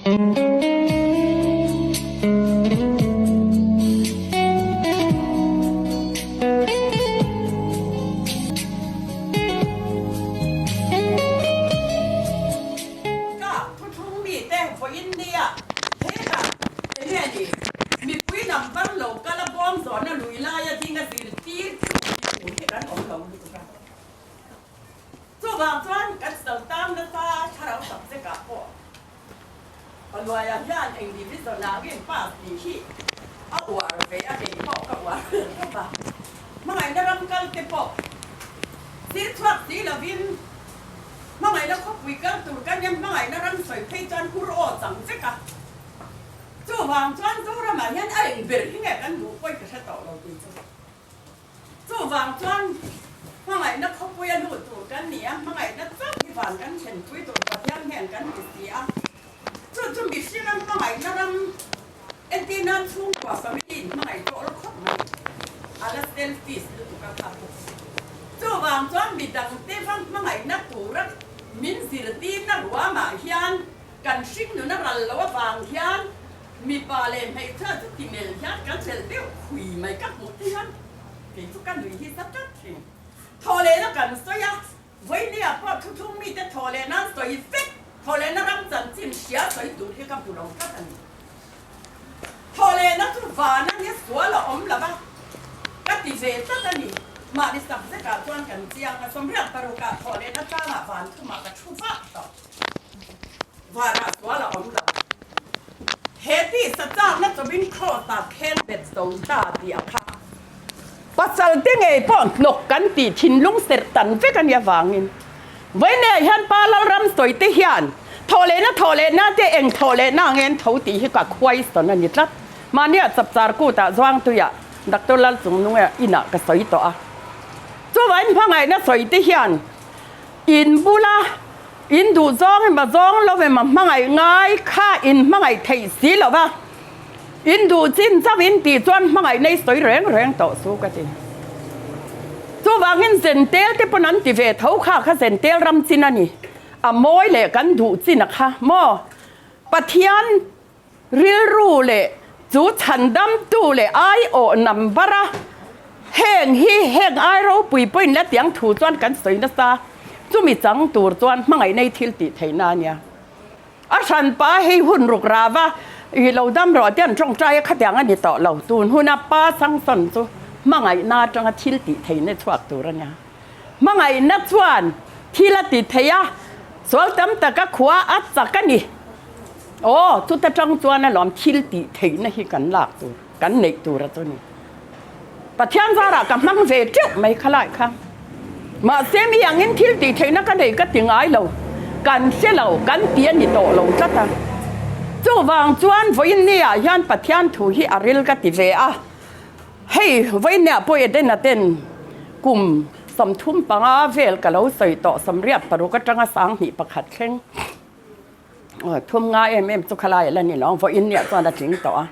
Ka thuthlung mite vawiin nia hetah enge ni mipui number lo kal a bawm zawhna lui laia ding a zirtir chu tih tur hi kan awm lo lutuk a. Chuvang chuan kan sal tang nasa thlarau subject ah pawh Paluaia hian eng division ah nge pass tih hi a uar ve a kei pawh ka uar ve khawp a. Hmangaihna ram kal te pawh thil chhuak si lovin hmangaihna khawpui kal tur kan nia hmangaihna ram sawi phei chuan hur aw chang vek a. Chuvang chuan Zoramah hian a eng ber hi nge kan duh pawi ka hre tawh lo tih chu. Chuvang chuan hmangaihna khawpuia lut tur kan ni a, hmangaihna chauh hi van kan thlenpui tur Pathian hian kan ti si a. Chu chu mihringa hmangaihna ram entir nan chhungkua family in hmangaih tawh lo khawp mai a la selfish lutuk a kha. Chuvang chuan midangte va hmangaihna tura min zirtirna ruamah hian kan hringnuna ral lo avang hian Mipa leh hmeichhia chu ti mel hian kan chelh deuh khui mai ka hmuh te hian kei chu ka nui hi za tlat thin. Thawhlehna kan sawi a, vawinia pawh thuthlung mite thawhlehna an sawi vek, thawhlehna ram chanchin hria sawi tur hi ka hmu lo tlat a ni. Thawhlehna chu van a nia sual a awm lo va, ka ti ve tlat a ni. Mahni subject ah chuan kan chiang a, 86 ah thawhlehna tlangah van thumah ka thu vak tawh. Vanah sual a awm lo. He tisa chakna chawin Kraws-ah khel bet zo ta tih a kha. Pasal te ngei pawh hnawk kan tih thinlung serh tan vek a nih avangin Vawinia hian Pa Lalram sawi te hian thawhlehna thawhlehna te eng thawhlehna ang en tho tih hi ka question a ni tlat. Mahnia chapchar kutah Zuangtuiah Doctor Lalchungnunga inah ka sawi tawh a. Chuvain hmangaihna sawi te hian In bula in duh zawng emaw zawng lo emaw hmangaih ngai kha in hmangaih theih si lo va, in duh chin chauh in tih chuan hmangaih nei sawi reng reng tawh su ka ti. Chuvangin Zentel te pawn an ti ve tho kha kha Zentel ram chin a ni, a mawi leh kan duh chin a kha maw? Pathian Rilru leh chu chhandamtu leh aiawh number a heng hi heng ai ropui pawhin la tiang thu chuan kan sawi nasa chumi chang tur chuan hmangaih nei thil tih theihna a nia. A hranpa hei hun ruk rava i lo dam rawh te an tawngtai a khatiang a ni tawh lo tun huna pa Samson chu hmangaihna atanga thil tih theihna chhuak tur a nia. Hmangaihna chuan thil a ti thei a, sual tam taka khua a chak a ni. Aw, chuta tang chuan alawm thil tih theihna hi kan lak tur, kan neih tur a chu ni. Pathian zarah ka hmang ve teuh mai kha lai kha. Mahse mi angin thil tih theihna ka nei ka ti ngai lo, kan hre lo, kan ti a ni tawh lo tlat a. Chuvang chuan vawiin ni ah hian Pathian thu hi a ril ka ti ve a. Hei, vawiin pawh Edena ten kum 35 vel ka lo sawi tawh, 86 atanga 21 thleng. Thum nga em em chu khalai a la ni lo, vawiin nia chuan a tling tawh a.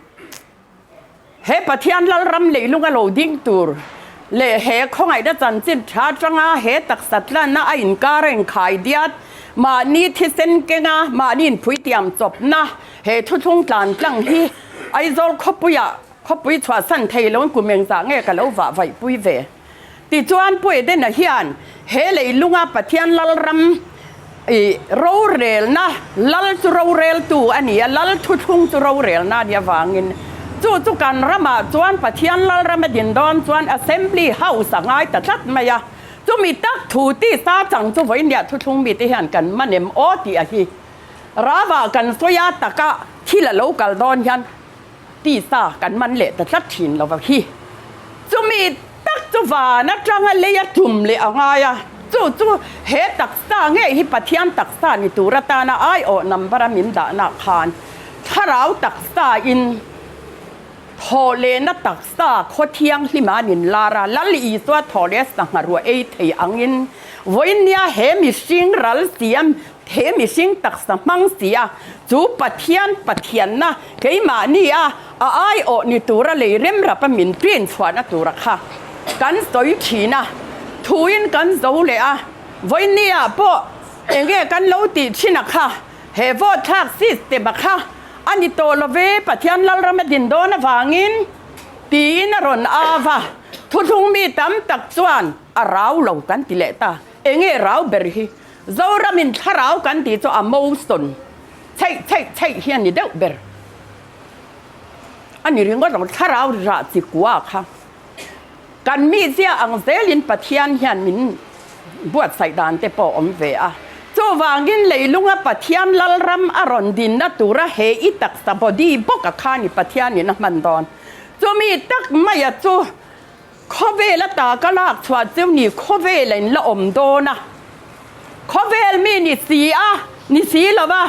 He Pathian Lalram leilung a lo ding tur leh he khawngaihna chanchin tha atanga he taksa tlanna a inkar a inkhai diat, mahni thisen kenga mahni inphuitiam chawpna he thuthlung tlan tlang hi Aizawl khawpuiah khawpui chhuahsan thei loin kum engzah nge ka lo vah vaihpui ve. Tichuan Pu Edena hian he leilunga Pathian Lalram i rorelna, Lal chu roreltu a ni a, Lal thuthlung chu rorelna a nih avangin chu chu kan ramah chuan Pathian Lalram a din dawn chuan Assembly House a ngai ta tlat mai a, chumi tak thu tisa chang chu vawinia thuthlung mite hian kan man em aw tih a hi Rava kan sawi a taka thil a lo kal dawn hian Tisa kan man leh ta tlat thin lo va hi. Chumi tak chu van atanga lei a tum leh a ngai a, chu chu he taksa ngei hi Pathian taksa ni tur atana aiawh number a min dahna khan thlarau taksa in thawh lehna taksa khaw thianghlim ah an inlar a, Lal Isua thawh leh sangha ruah ei thei angin vawinia he mihring ral siam He mihring taksa hmang si a, chu Pathian Pathianna keimahni a a aiawh ni tura lei remrapa min ṭin chhuahna tura kha kan sawi ṭhin a, thuin kan zo leh a, vawinia pawh enge kan lo tih ṭhin a kha. He vote thlak system a kha a ni tawh lo ve, Pathian Lalram a din dawn avangin tiin a rawn au a, thuthlung mi tam tak chuan a rau lo kan ti leh ta. Enge rau ber hi? Zoramin thlarau kan tih chu a motion chheih chheih chheih hi a ni deuh ber. A ni ringawt lo, thlarau rah chi kua kha. Kan mi zia ang zelin Pathian hian min buatsaih dan te pawh awm ve a. Chuvangin leilunga Pathian Lalram a rawn dinna tura he i taksa body bawk a kha ni Pathianin a hman dawn. Chumi tak maia chu khawvel ata ka lak chhuah chu ni khawvel a in la awm dawn a. Khawvel mi ni si a, ni si lo va,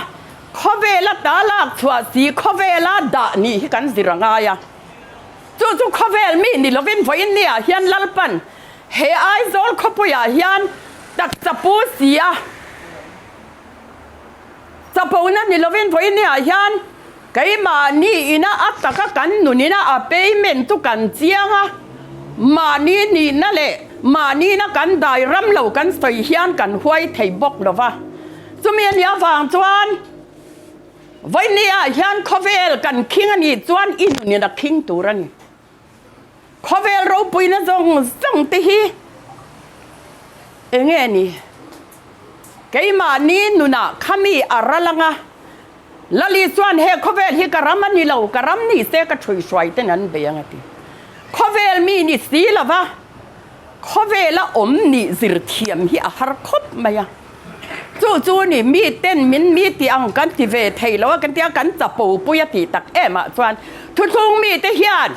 khawvel ata lak chhuah si khawvela dah nih hi kan zir a ngai a. Chu chu khawvel mi ni lovin vawiin ni ah hian Lalpan he Aizawl khawpuiah hian taksa pu si a, chapona ni lovin vawiin ni ah hian keimahni ina a taka kan nunina a payment chu kan chiang a, mahni nihna leh mahnina kan dai ram lo kan sawi hian kan huai thei bawk lova. Chumi a nih avang chuan. Vawinia hian khawvel kan khing a nih chuan i nunin a khing tur a ni. Khawvel ropuina zawng zawng te hi enge ni? Keimahni nunah khami a ral anga, Lali chuan he khawvel hi ka ram a ni lo, ka ram ni se ka thui hruai ten an bei ang a ti. Khawvel mi ni si lova khawvela awm nih zir thiam hi a har khawp mai a. Chu chu ni mi ten min mi tih ang kan ti ve thei lo a kan tia kan chapo pui a tih tak em ah chuan thuthlung mi te hian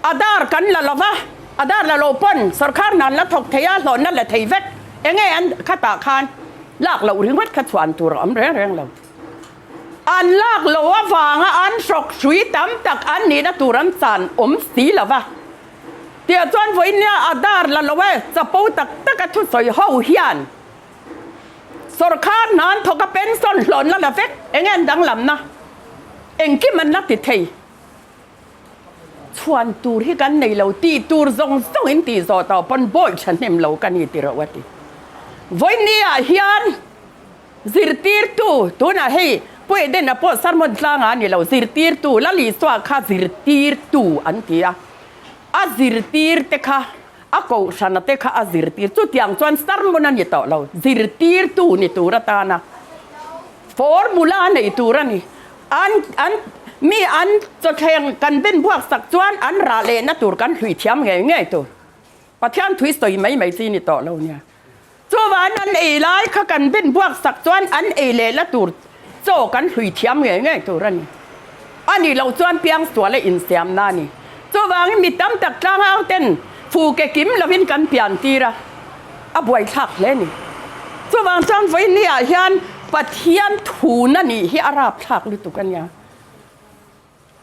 Aadhaar kan la lo va, Aadhaar la lo pawn sorkar hna an la thawk thei a hlawhna la thei vek enge an khatah khan lak loh ringawt kha chhuan tur a awm reng reng lo. An lak lo avanga an hrawk hrui tam tak an nihna tur an chan awm si lo va. Tiah chuan vawiin nia Aadhaar la lo e chapo tak tak a thusawi ho hian Sawrkar hna an thawk a pension hlawnna la vek eng en danglamna engkim an la ti thei. Chhuan tur hi kan nei lo tih tur zawng zawng in tih zawh tawh pawn bawi thahnem lo ka ni ti rawh a ti. Vawiini ah hian zirtirtu tunah hei Pu Edena pawh sermon tlangah a ni lo zirtirtu Lalisua kha zirtirtu an ti a, a zirtir te kha A kohhrana te kha a zirtir. Chutiang chuan sermon a ni tawh lo, zirtirtu ni tur atana formula nei tur a ni. An an mi an chawthleng kan ben buak sak chuan an rah lehna tur kan hlui thiam ngei ngei tur. Pathian thui sawi mai mai chi ni tawh lo nia. Chuvan an ei lai kha kan ben buak sak chuan an ei lehna tur chaw kan hlui thiam ngei ngei tur a ni. A nih loh chuan piangsual a insiamna a ni. Chuvangin mi tam tak tlangau ten fu ke kim lovin kan pian tir a, a buaithlak hle a ni. Chuvang chuan vawiin ni ah hian Pathian thuna nih hi a rapthlak lutuk a nia.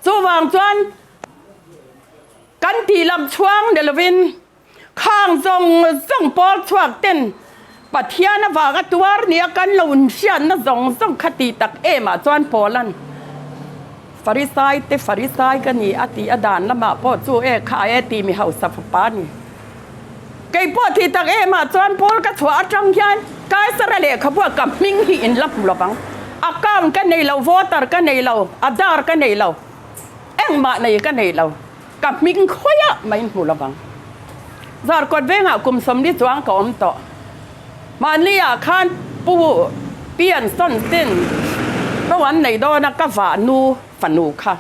Chuvang chuan kan tih lam chhuang ni lovin Khang zawng zawng pawl chhuak ten Pathian avanga tuar nia kan lo inhriatna zawng zawng kha tih tak em ah chuan Paula'n Farisai te Farisai ka ni a tih a dan lamah pawh chu e kha e tih mi hausa fapa a ni. Kei pawh tih tak em ah chuan Paul ka chhuah atang hian Kaisara lehkhabu ah ka hming hi in la hmu lovang. Account ka nei lo, voter ka nei lo, Aadhaar ka nei lo, engmah nei ka nei lo. Ka hming khawiah mai hmu lovang. Zarkawt vengah kum 40 chuang ka awm tawh. Mahni ah khan Pu Pian Son ten ro an nei dawn a, ka vah nu fanu kha.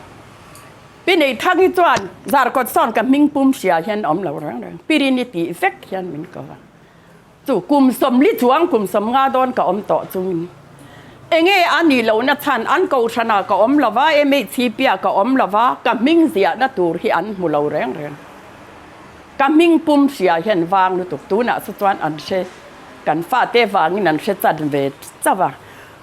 Pi Neithangi chuan Zarkawt sawn ka hming pum hria hian awm lo reng reng. Pi Rini tih vek hian min ko a. Chu kum 40 chuang kum 50 dawn ka awm tawh chungin enge a nih lohna chhan an kohhranah ka awm lova, MHCP ah ka awm lova, ka hming ziahna tur hi an hmu lo reng reng. Ka hming pum hria hian vang lutuk tunah chu chuan an hre kan fate vangin an hre chan ve chauh a.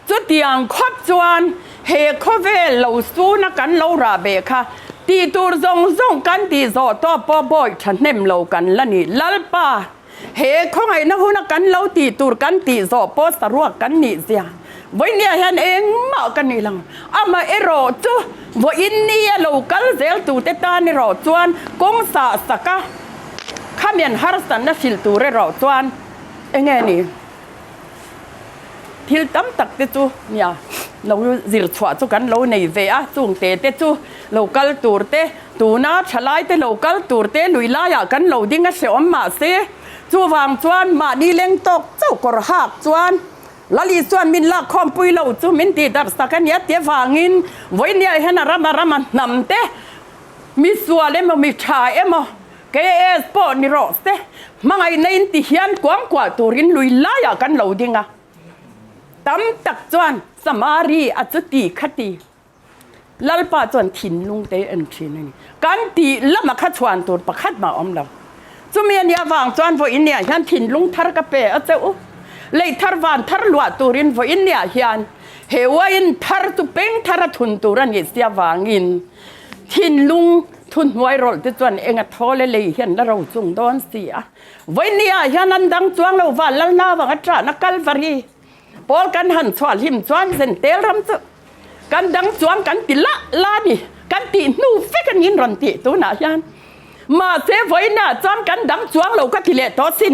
Chutiang khawp chuan he khawvel lo suna kan lo rah beh kha tih tur zawng zawng kan tih zawh tawh pawh bawi thahnem lo kan la ni. Lalpa! He khawngaihna huna kan lo tih tur kan tih zawh pawh saruak kan nih zia vawinia hian engmah ka ni lo. Amah erawh chu vawiin nia lo kal zel tute tan erawh chuan kawng sah saka khamian harsatna hrilh tur erawh chuan enge ni? Thil tam tak te chu nia lo zir chhuah chu kan lo nei ve a, chung te te chu lo kal tur te, tuna thalai te lo kal tur te lui laiah kan lo ding a hreawm mahse chuvang chuan mahni leng tawk chauh kawr hak chuan Lali chuan min lak khawmpui lo chu min tih darh sak a nia ti avangin vawinia hian a rama rama hnam te mi sual emaw mi tha emaw KS pawh ni rawh se, hmangaihna in ti hian kuang kuah turin lui laiah kan lo ding a. Tam tak chuan Samari a chu ti kha ti. Lalpa chuan thinlung te en thin a ni. Kan tih lama kha chhuan tur pakhat mah awm lo. Chumi a nih avang chuan vawiin niah hian thinlung thar ka pe a che u. Lei thar van thar luah turin vawiin niah hian he uain thar chu peng thar a thun tur a nih si avangin thinlung Thuhnuai rawlh te chuan enga thaw le lei hian la ro chung dawn si a. Vawinia hian an dang chuang lo va Lalna vanga ṭahna Kalvari pawl kan han chhuah hlim chuan zen tel ram chu kan dang chuang kan ti lah la ni kan tih hnu vek a niin rawn tih tunah hian mahse vawiina chuan kan dang chuang lo ka ti leh tawh sin.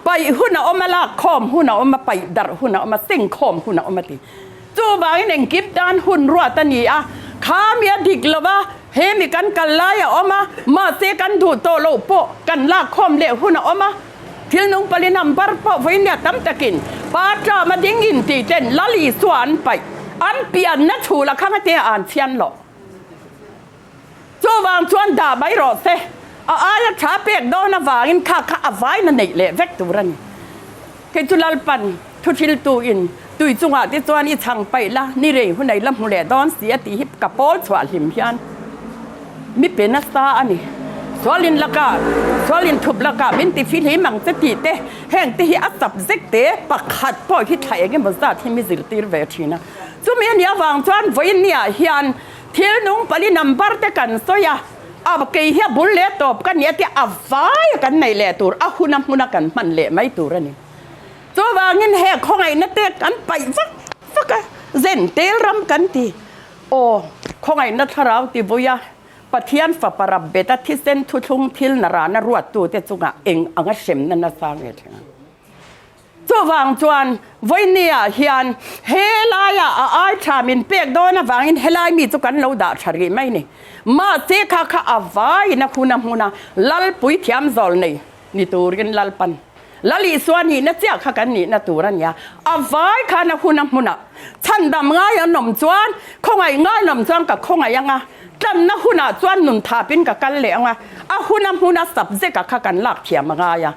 Paih hun a awm a, lak khawm hun a awm a, paih darh hun a awm a, seng khawm hun a awm a ti. Chuvangin engkim tan hun ruat a ni a, kha mi a dik lo va, he mi kan kal lai a awm a, mahse kan duh tawh loh pawh kan lak khawm leh hun a awm a. Thil nung pali number pawh vawinia tam takin pa ṭam a ding in tih ten Lal Isua an paih, an pianna chhul a khang a tia an chhian loh. Chuvang chuan dah mai rawh se, a aia tha pek dawn avangin kha kha a vaina neih leh vek tur a ni. Kei chu Lalpan thuthiltu in tui chungah te chuan i chhang paih la, ni rei hunei la hmu leh dawn si a tih hi ka pawl chhuah hlim hian mi pe nasa a ni. Sualin lakah, sualin thup lakah min ti fihlim ang che tih te, heng te hi a subject te pakhat pawh hi thla eng emaw zat hi mi zirtir ve thin a. Chumi a nih avang chuan vawiinniah hian Thil nung pali number te kan sawi a, a kei hi a bul leh tawp ka nia tia a vai a kan neih leh tur, a hun a hmun a kan hman leh mai tur a ni. Chuvangin he khawngaihna te kan paih vak vak a, zen tel ram kan ti. Aw, khawngaihna thlarau ti vui a, Pathian fapa rap bet a thisen thuthlung thil na rana ruattute chungah eng anga hremna nasa nge thleng ang? Chuvang chuan vawinia hian helaiah a ai tha min pek dawn avangin helai mi chu kan lo dah tha rih mai ni. Mahse kha kha a vaiin a hun a hmun a, Lalpui thiam zawl nei ni turin Lalpan Lal Isua nihna chiah kha kan nihna tur a nia. A vai khan a hun a hmunah chhandam ngai an awm chuan khawngaih ngai an awm chuan ka khawngaih ang a, tlanna hunah chuan nun thapin ka kal leh ang a, a hun a hmuna subject-a kha kan lak thiam a ngai a.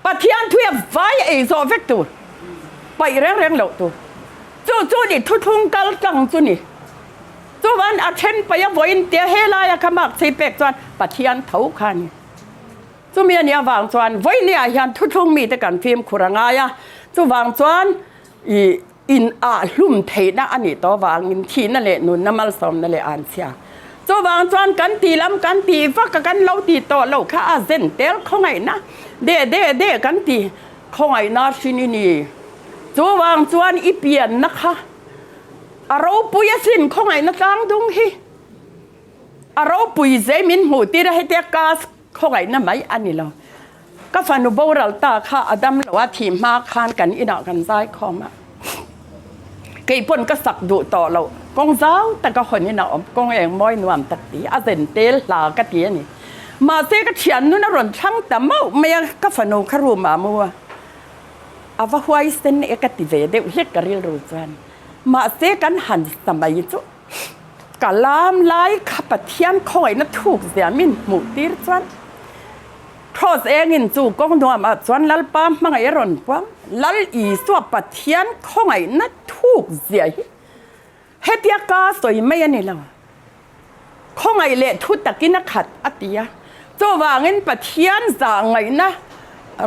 Pathian thui a vai ei zawh vek tur, paih reng reng loh tur. Chu chu ni thuthlung kal tlang chu ni. Chuvan a then paih a vawiin tia helaia kha mark chei pek chuan Pathian tho kha a ni. Chumi a nih avang chuan vawinia hian thuthlung mite kan fimkhur a ngai a, chuvang chuan ih In ah hlum theihna a nih tawh avangin thihna leh nunna malsawmna leh an chhia. Chuvang chuan kan tih lam kan tih vak a kan lo tih tawh loh kha a zen tel khawngaihna deh deh deh kan ti khawngaihna hrin i ni. Chuvang chuan i pianna kha a ropui asin khawngaihna tlang dung hi a ropui zei min hmuh tir a hetia ka khawngaihna mai a ni lo. Ka fanu boral ta kha a dam lo a, thih hma khan kan inah kan zai khawm a. Kei pawn ka sak duh tawh lo, kawng zau taka hawn in a awm, kawng eng mawi nuam tak ti, a zen tel hla ka ti a ni. Mahse ka thian nun a rawn thlang ta mauh mai a, ka fanu kha room ah a mu a, a va huai sen e ka ti ve deuh hlek ka rilru chuan. Mahse kan han sa mai chu ka lam lai kha Pathian khawngaihna thuk zia min hmuh tir chuan, Cross engin chu kawng nuam ah chuan Lalpa hmangaih a rawn puang. Lal Isua Pathian khawngaihna thuk zia hi hetia ka sawi mai a ni lo. Khawngaih leh thu takin a khat a ti a. Chuvangin Pathian zahngaihna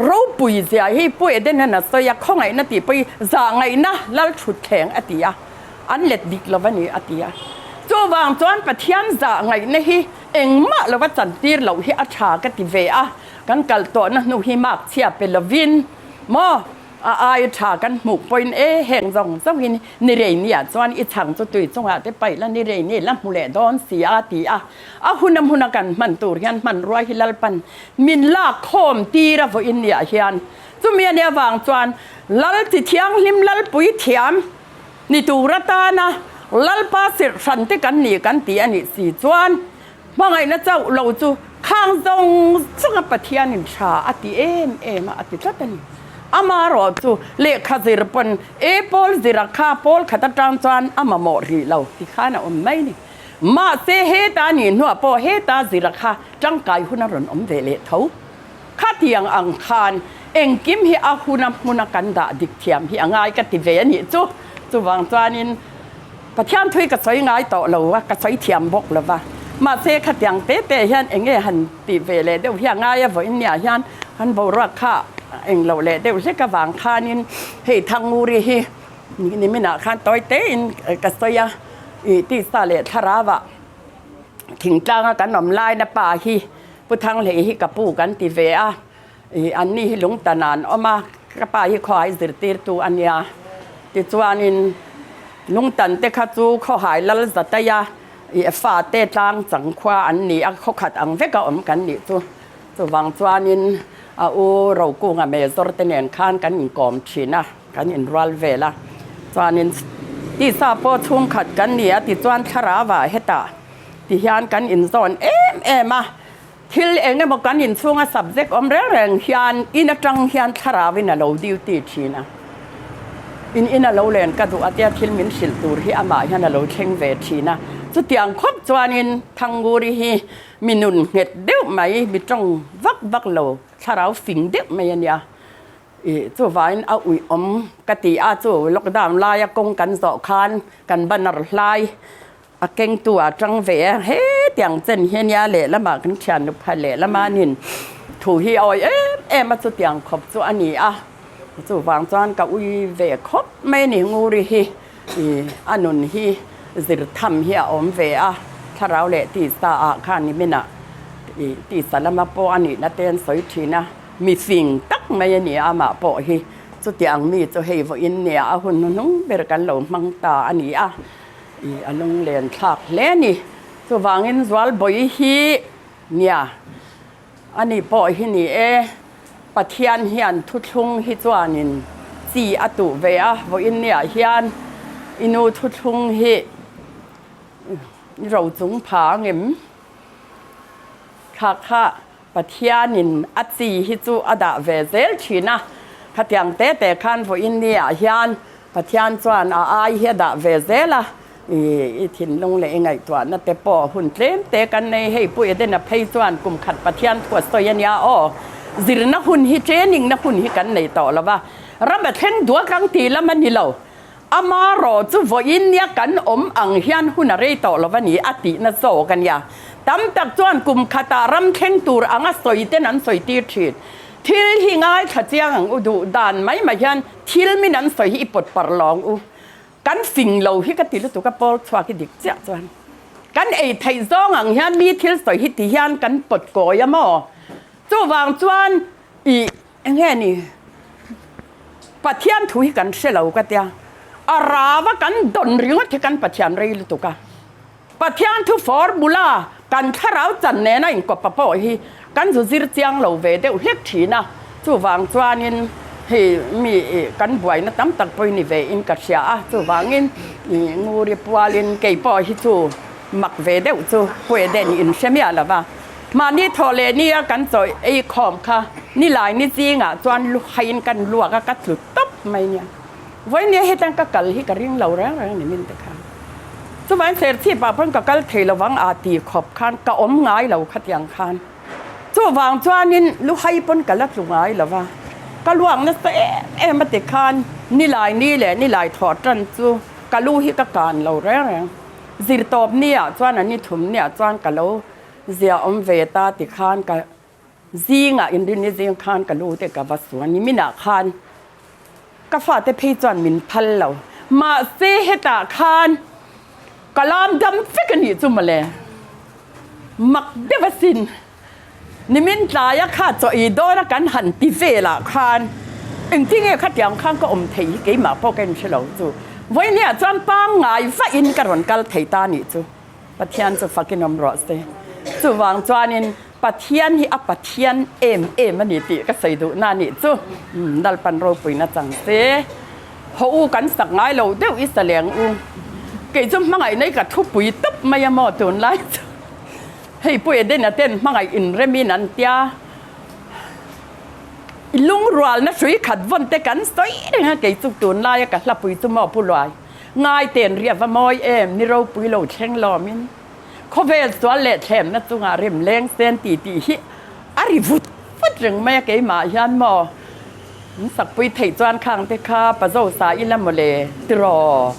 ropui zia hi Pu Edena a sawi a, khawngaihna tih pawh hi zahngaihna Lal thutthleng a ti a, an let dik lo a ni a ti a. Chuvang chuan Pathian zahngaihna hi Engmah lova chantir loh hi a tha ka ti ve a, kan kal tawhna hnu hi mark chhia pe lovin maw a ai tha kan hmuh pawhin e heng zawng zawngin ni rei nia chuan i chhang chu tui chungah te paih la ni rei ni la hmu leh dawn si a ti a, a hun a hmuna kan hman tur hian hmanrua hi Lalpan min lak khawm tir a vawiin niah hian. Chumi a nih avang chuan Lal chi thianghlim Lalpui thiam ni tur atana Lalpa sirh hran te kan ni kan ti a nih si chuan hmangaihna chauh lo chu khang zawng zawnga Pathianin tha a ti em em a, a ti tlat a ni. Amaherawh chu lehkha zir pawn e pawl zira kha pawl khat atang chuan a mamawh rih lo ti khan a awm mai ni. Mahse heta nih hnuah pawh heta zira kha tangkai hun a rawn awm ve leh tho. Khatiang ang khan engkim hi a huna hmuna kan dah dik thiam hi a ngai ka ti ve a nih chu. Chuvang chuanin Pathian thui ka sawi ngai tawh lo a, ka sawi thiam bawk lo va. Mahse khatiang te te hian eng nge han tih ve leh deuh hi a ngai a, vawiin niah hian han boruak kha eng loh leh deuh hlek avang khanin hei Thanguri hi niminah khan tawi tein ka sawi a, ih tisa leh thlarau ah thingtlanga kan awm laina pa hi Pu Thanghlei hi ka pu kan ti ve a, ih anni hi lungtan ah an awm a, ka pa hi khawhai zirtirtu a nia. Tichuanin lungtan te kha chu khawhai lal zataia ih fa te tlang chang khua an ni a, khawkhat ang veka awm kan nih chu. Chuvang chuanin a u Rokunga Mezawr te nen khan kan inkawm thin a, kan inrual vel a. Chuanin tisa pawh chhungkhat kan ni a, tichuan thlarau ah hetah Ti hian kan inzawn em em a, thil eng emaw kan inchhunga subject awm reng reng hian in atang hian thlarauin a lo duty thin a. In in a lo len ka duh a tia thil min hrilh tur hi amah hian a lo thleng ve thin a. Chutiang khawp chuanin Thanguri hi mi nun nghet deuh mai, mi tawng vak vak lo, thlarau fing deuh mai a nia. Ih chuvain a uih awm ka ti a, chu lockdown laia kawng kan zawh khan kan banner hlai A kengtu a tang ve a, hetiang chen hi ania lehlamah kan thian nupha lehlam anin thu hi a awi em em a, chutiang khawp chu a ni a, chuvang chuan ka ui ve khawp mai a ni. Nguri hi ih a nun hi zir tham hi a awm ve a, thlarau leh tisa ah khan i minah ih tisa lama pawh a nihna te an sawi thin a, mi fing tak mai a ni a amah pawh hi, chutiang mi chu hei vawiin nia a hun hnuhnung ber kan lo hmang ta a ni a. I a lunglen thlak hle a ni. Chuvangin Zualbawi hi nia, ani pawh hi ni e, Pathian hian thuthlung hi chuanin chi a tuh ve a, vawiin niah hian i nu thuthlung hi i ro chung pha angem? Kha kha Pathianin a chi hi chu a dah ve zel thin a, khatiang te te khan vawiin niah hian Pathian chuan a ai hi a dah ve zel a, i thinlung leh i ngaihtuahna te pawh hun tlem te kan nei. Hei Pu Edena phei chuan kum khat Pathian thu a sawi a nia aw, zirna hun hi training na hun hi kan nei tawh lo va, ram a thleng duak ang tih lam a ni lo. Ama rawh chu vawiin nia kan awm ang hian hun a rei tawh lo va ni a tihna zawk a nia. Tam tak chuan kum khatah ram thleng tur anga sawi ten an sawi tir thin. Thil hi ngaithla chiang ang u duh dan mai mai hian thil min an sawi hi i pawt par lawng u. Kan fing lo hi ka ti lutuk a pawl chhuak hi dik chiah chuan kan ei theih zawng ang hian mi thil sawi hi ti hian kan pawt kawi a maw? Chuvang chuan i eng nge ni Pathian thu hi kan hre lo ka tia a rava kan dawn ringawt hi kan Pathian rei lutuk a. Pathian thu formula kan thlarau chan nena inkawpa pawh hi kan zu zir chiang lo ve deuh hlek thin a, chuvang chuanin hei mi kan buaina tam tak pawh hi ni ve in ka hria a, chuvangin Nguri pualin kei pawh hi chu mak ve deuh chu Pueden in hre miah lo va, mahni thawh leh nia kan chawi ei khawm kha nilai ni zingah chuan luhaiin kan luak a, ka tlu tawp mai nia. Vawinia hetang ka kal hi ka ring lo reng reng ni min te khan. Chuvain Serchhip ah pawn ka kal thei lovang a ti khawp khan ka awm ngai lo khatiang khan. Chuvang chuanin luhai pawn ka la tlu ngai lo va, ka luak nasa em em a ti khan nilai ni leh nilai thawh tan chu ka lu hi ka kan lo reng reng. Zirtawp ni ah chuan a ni thum ni ah chuan ka lo zia awm ve ta ti khan ka zingah inrinni zing khan ka lu te ka va suan niminah khan Ka fate phei chuan min phal lo. Mahse hetah khan ka lam dam vek a nih chu mawle. Mak deuh asin. Nimin tlaia kha chaw ei dawn a kan han ti velah khan engtinge khatiang khan ka awm thei hi keimah pawh ka inhre lo chu. Vawinia chuan pangngai vahin ka rawn kal thei ta nih chu. Pathian chu fakin awm rawh se. Chuvang chuanin. Pathian hi a Pathian em em a ni tih ka sawi duhna a nih chu. Lalpan ropuina chang se. Haw u kan sak ngai lo deuh i sa leng u. Kei chu hmangaihna i ka thupui tawp mai a maw tunlai chu. Hei Pu Edena ten hmangaih inremin an tia. I lungrualna hrui khat vawn te kan sawi reng a kei chu tunlaia ka hlapui chu maw Pu Luai. Ngai ten ria va mawi em ni ropui lo thleng lawmin. Khawvel sual leh thlemna chungah rem leng sen ti tih hi a ri vut vut reng mai a keimah hian maw min sakpui theih chuan khang te kha pa zo sa ila mawle tiraw.